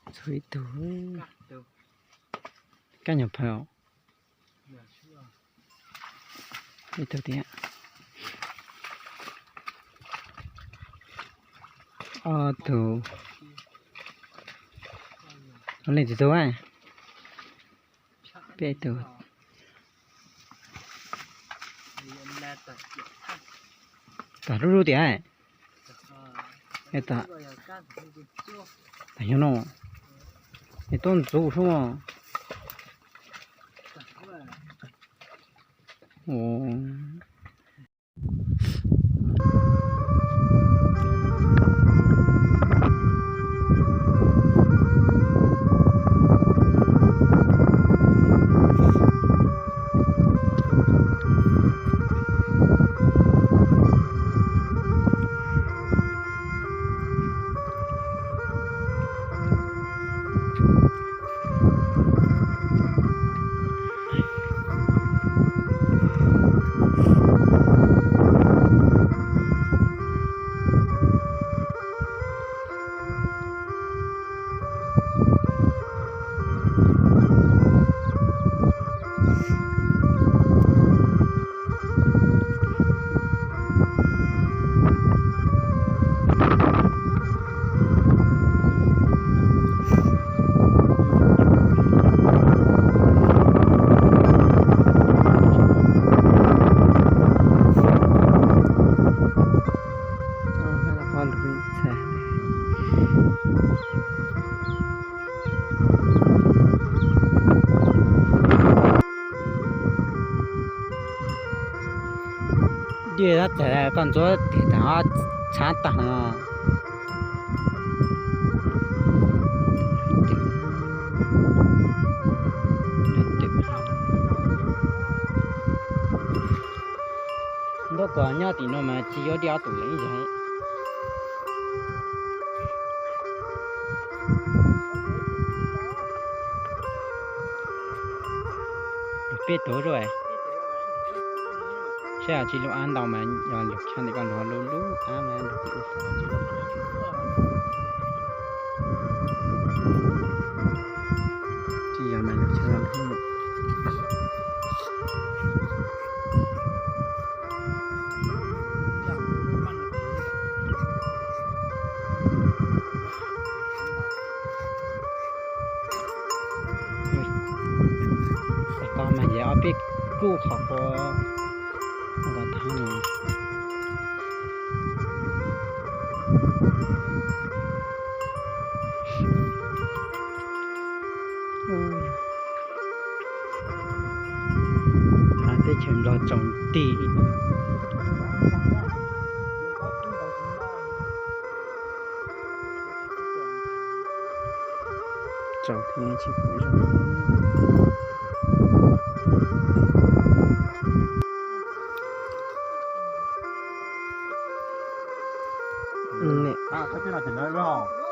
Tshuav ib tug, kab nyuag phaw, ib tug tiag, ob tug, leej twg tug, peb tug. Tag lub lub tiag. Tag nyob no, es tuaj ntxuv sub. Dej tab txawm koj ntxuav tiag tas tshav tag no. Ntuj, kuv nyob tim no mas tsis yuav dej ob tug leej yog. Lug peb tug zuj, saib tsis lug ab ntau mas yog lug tshaj ntawm koj lug lub lub ab mas lug tsis ua. Tsis yog mas lug tshaj lub. Qhov mas yog ob peb kub qhov quav, qhov tag no. Teb chaws Nplog tsaus nti. Tsaus thiab tsis pom zoo.